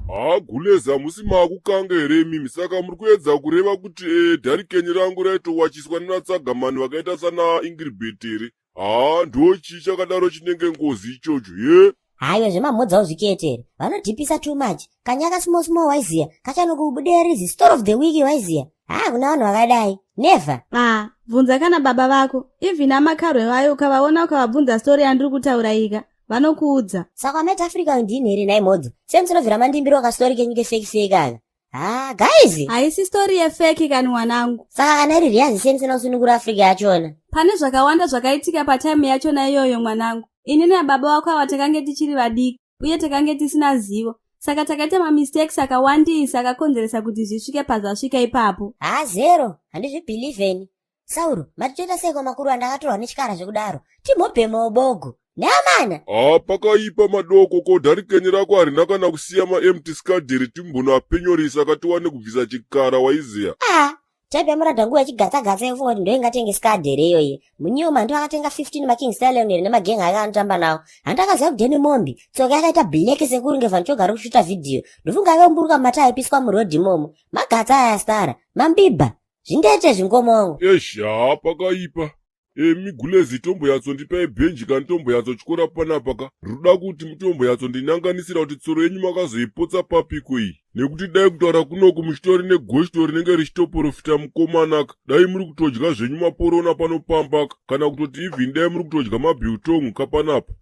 Haa gulez hamusi maakukanga here imimi saka muri kuedza kureva kuti e, dharikenyi rangu raitowachiswa nenatsagamani vakaita sana Ingiribet here? Haa ndochii chakadaro chinenge ngozi ichocho ye? Haiwa zvemamhodza uzvikete here vanodhipisa too much kanyaka small small waiziya kachanokubudira rizi story of the week waiziya haa kuna vanhu vakadai never. Ah, bvunza kana baba vako even amakarwe vayo ukavaona ukavabvunza story yandiri kutaura ika vanokuudza. Saka wamaita Africa ndini here nhai mhodzo semusinobvira mandimbirawo kastori kenyu kefeki feki aka haa guys Haisi story yefeki kani mwanangu. Saka kana iri riyazi sei musina kusunungura Africa yachona? Pane zvakawanda zvakaitika patime yachona iyoyo mwanangu. Ini nababa vako ava takange tichiri vadiki uye takange tisina zivo saka takaita mamistakes akawandisa akakonzeresa kuti zvisvike pazvasvika ipapo. Haa zero handizvibhilivheni. Sauro, mati toita seiko makuru andakatorwa nechikara zvekudaro? Timhobhemawo bogo. Neamana! Haa pakaipa madoko ko dharikenyi rako harina kana kusiya maempty scaderi timbonoapenyorisa ka tiwane kubvisa chikara waiziya. Ah, type yamuradha nguva yechigatsa-gatsa yofunga kuti ndoingatenge scaderi iyoyi. Munyoma ndiwo akatenga 15 making stallion here nemageng ake anotamba nawo. Handi akaziva kuti ndene mombi. Tsoka yakaita black sekuru ngevha ndichogara kushuta vhidhiyo. Ndofunga aiomburuka mumata aipiswa muroad imomo. Magatsa aya stara. Mambibha. Zvindete zvingomongo. Eish haa pakaipa. Emi gulezi tomboyatsondipai bhenji kani tomboyatsotyora panapa ka. Ndinoda kuti mutomboyatsondinanganisira kuti tsoro yenyu makazoipotsa papiko iyi. Nekuti dai kutaura kunoku muchitori negoshto rinenge richitoporofita mukomanaka. Dai muri kutodya zvenyu maporona pano pamba ka. Kana kutoti even dai muri kutodya mabiltong ka panapa.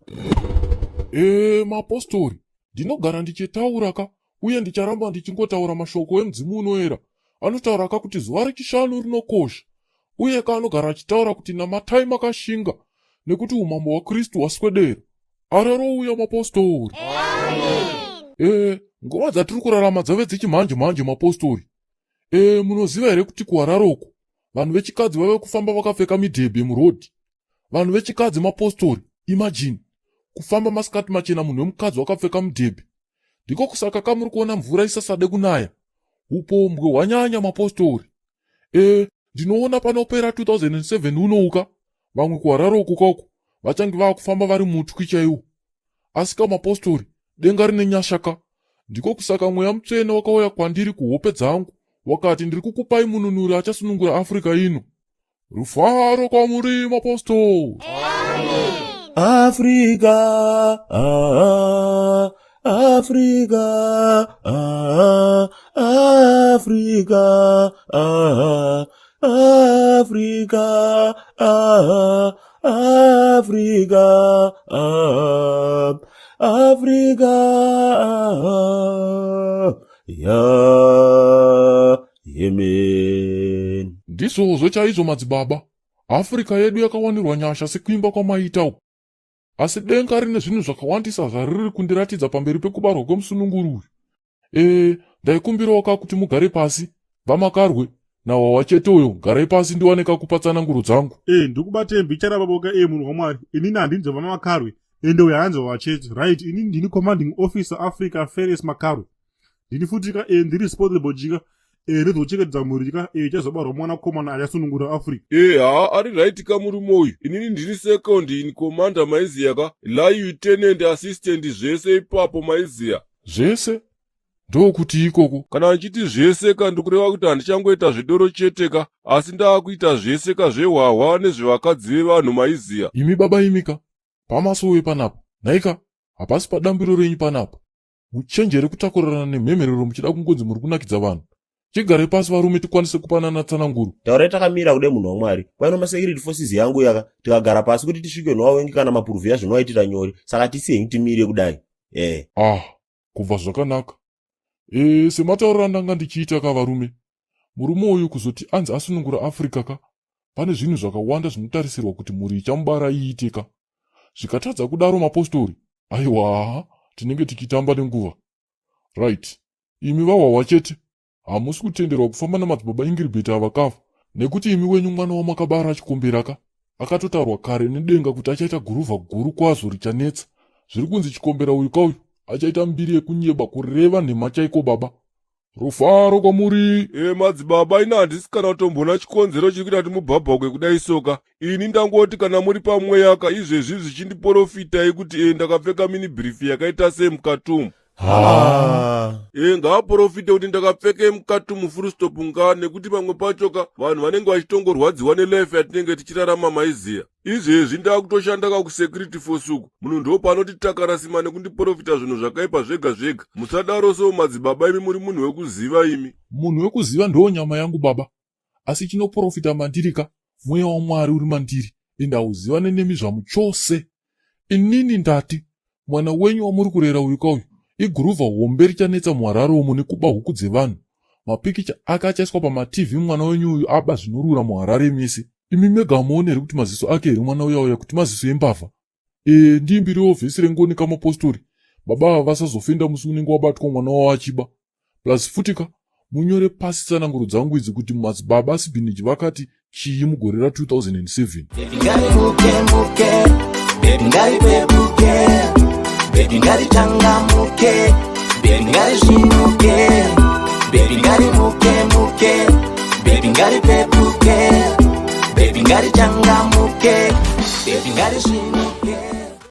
Ee mapostori ndinogara ndichitaura ka uye ndicharamba ndichingotaura mashoko emudzimu unoera anotaura ka kuti zuva rechishanu rinokosha uye ka anogara achitaura kuti namatai makashinga nekuti umambo hwakristu hwaswedera ararouya mapostori ee nguva dzatiri kurarama dzave dzechimhanje mhanje mapostori ee munoziva here kuti kuharare uku vanhu vechikadzi vave kufamba vakapfeka midhebhe murodhi vanhu vechikadzi mapostori imagine kufamba masikati machena munhu wemukadzi wakapfeka mudhebhe ndiko kusaka kamuri kuona mvura isasade kunaya upombwe hwanyanya mapostori e ndinoona panopera 2007 unouka vamwe kuharare uku kauku vachange vaakufamba vari mutwi chaiwo asi ka mapostori denga rine nyasha ka ndiko kusaka mweya mutsvene wakauya kwandiri kuhope dzangu wakati ndiri kukupai mununuri achasunungura afrika ino Rufaro kwamuri mapostori. Africa, ah, Africa, ah, Africa, ah, Africa, ah, Africa, ah, Africa, ah, yeah. Amen. Ndizvozvo chaizvo madzibaba. Africa yedu yakawanirwa nyasha sekuimba kwamaita uku. Asi denga rine zvinhu zvakawandisa zvariri kundiratidza pamberi pekubarwa kwemusununguri uyu. E, ndaikumbirawo ka kuti mugare pasi, VaMakarwe, naWawa chete uyo, garai pasi ndiwane kakupa tsananguro dzangu. E, ndikubatei mbichana baboka e munhu waMwari. Inini handinzi VaMakarwe, ende uyo hanzi Wawa chete. Right, inini ndini commanding officer Africa Ferris Makarwe. ndini futi ka e ndiri responsible jika e nezvekuchengetedza mhuri ka e ichazobarwa mwanakomana achasunungura africa e haa ari right ka murume uyu inini ndini second in commander maiziya ka lieutenant assistant zvese ipapo maiziya zvese ndokuti ikoko kana ndichiti zvese ka ndikureva kuti handichangoita zvedoro chete ka asi ndaakuita zvese ka zvehwahwa nezvevakadzi vevanhu maiziya imi baba imika pamasowe panapa nhaika hapasi padambiro renyu panapa Muchenjere kutakurirana nemhemherero muchida kungonzi muri kunakidza vanhu. Chigarai pasi varume tikwanise kupanana tsananguro. Taurai takamira kude munhu waMwari. Kwaino masecurity forces yangu yaka tikagara pasi kuti tisvike nowawengi kana mapuruvhiya zvinowaitira nyore saka tisiye timire kudai. Eh. Ah, kubva zvakanaka. Eh, sematauriro andanga ndichiita ka varume. Murume uyu kuzoti anzi asunungura Africa ka pane zvinhu zvakawanda zvinotarisirwa kuti mhuri ichamubara iite ka. Zvikatadza kudaro mapostori aiwa tinenge tichitamba nenguva. Right. Imi vahwahwa chete hamusi kutenderwa kufamba namadzibaba Ingiribheti ava kava nekuti imi wenyu mwana wamakabara achikombera ka akatotaurwa kare nedenga kuti achaita guruvha guru kwazvo richanetsa. Zviri kunzi chikombera uyu kauyu achaita mbiri yekunyeba kureva nhema chaiko baba. Rufaro kwamuri. E madzibaba ini handisi kana kutomboona chikonzero chiri kuita kuti mubhabhauke kudai soka. Ini ndangoti kana muri pamweyaka izvezvi zvichindiPorofitai kuti e ndakapfeka mini brief yakaita sei mukati umu. Ha. E ngaaprofite kuti ndakapfeke mukati mufurustop nga nekuti pamwe pacho ka vanhu vanenge vachitongorwadziwa nelife yatinenge tichirarama maiziya. Izvezvi ndakutoshanda ka kusecurity force uku, munhu ndopanoti takarasima nekundiprofita zvinhu zvakaipa zvega zvega. Musadaro so madzibaba imi, muri munhu wekuziva imi. Munhu wekuziva ndo nyama yangu baba, asi chinoprofita mandiri ka mweya waMwari uri mandiri, ende hauzivane nemi zvamu chose. Inini ndati mwana wenyu wamuri kurera uyu kauyu iguruvha hombe richanetsa muHarare umo nekuba huku dzevanhu. Mapikicha ake achaiswa pamaTV, mwana wenyu uyu aba zvinorura muHarare mese. Imi mega hamuoni here kuti maziso ake here mwana uya uya kuti maziso embavha? E, ndiimbiriwo vhesi rengoni kamapostori, baba ava vasazofenda musi unenge wabatwa mwana wavo achiba. Plus futika munyore pasi tsananguro dzangu idzi kuti madzibaba Sibhiniji vakati chii mugore ra2007. Baby ngarimuke muke, baby ngaripepuke, baby ngaritanga-muke, baby ngarizvinuke, baby ngarimuke muke, baby ngaripepuke, baby ngaritanga-muke, baby ngarizvinuke.